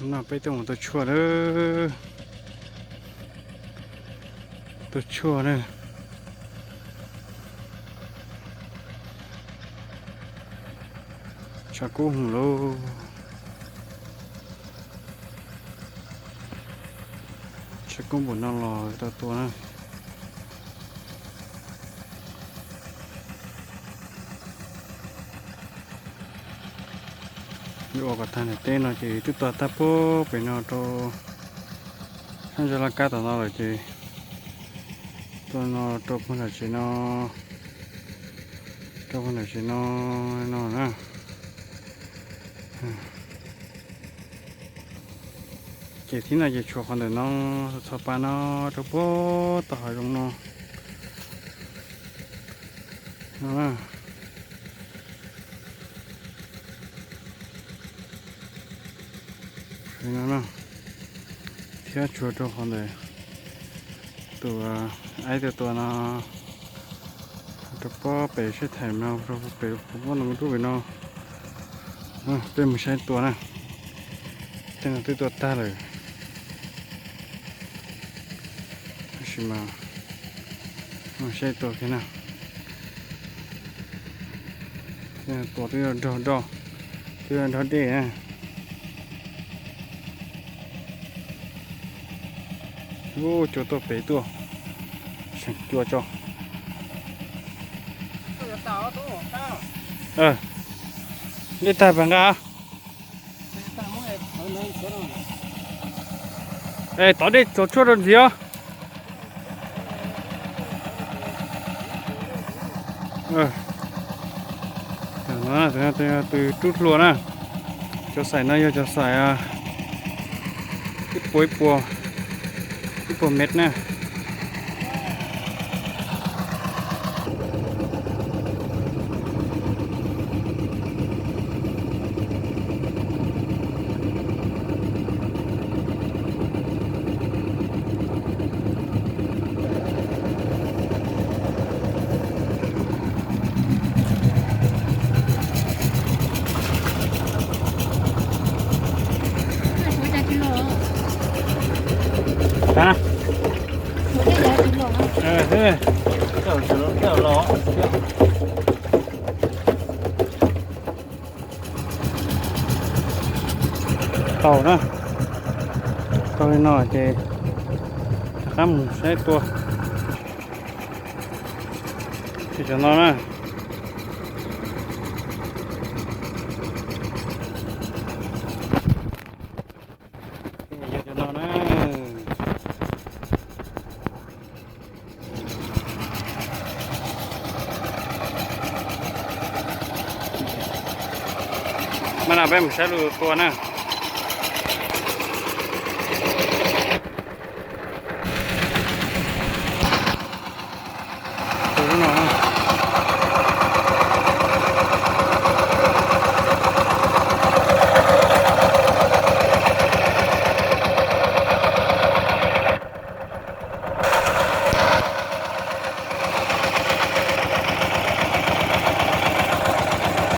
No peb tuaj mus tua tshuaj lawm. Tua tshuaj na. Tshav kub heev lauj. Tshav kub npaum no los tau tua na. Yuav ua kom tag nram teb no ces twb tua tag puag pem no rau sab ntsa laj kab tom no lawm ces tua no rau puag nram tsev no, rau puag nram tsev no, no na. Ces thib no ces tshuav qhov ntawm no, txog pa no rau puag tom hav zoov no. No na. No na. Thiab tshuav rau qhov ntawm tus aib tua tua no rau puag pem sab thaiv no, rau puag pem puag no dub pem no. Peb mus saib tua na. Tej no twb tua tag lawm. Tab sis mas mus saib tua kiag na. Tua twb nrog, twb nrog dej na. Ub, cua tuaj pem tuaj, seem cua tso. Dej tag pas nqa. Es tov dej txaus tshuaj rau ntxiv os. Tus rub hlua na. Cov xaim no yog cov xaim ib puas ib puas, ib puas mev na. Tau na, tau li no ces rov qab mus saib tua. Ces cov no na, yog cov no na. Mas no peb mus saib lus tua na.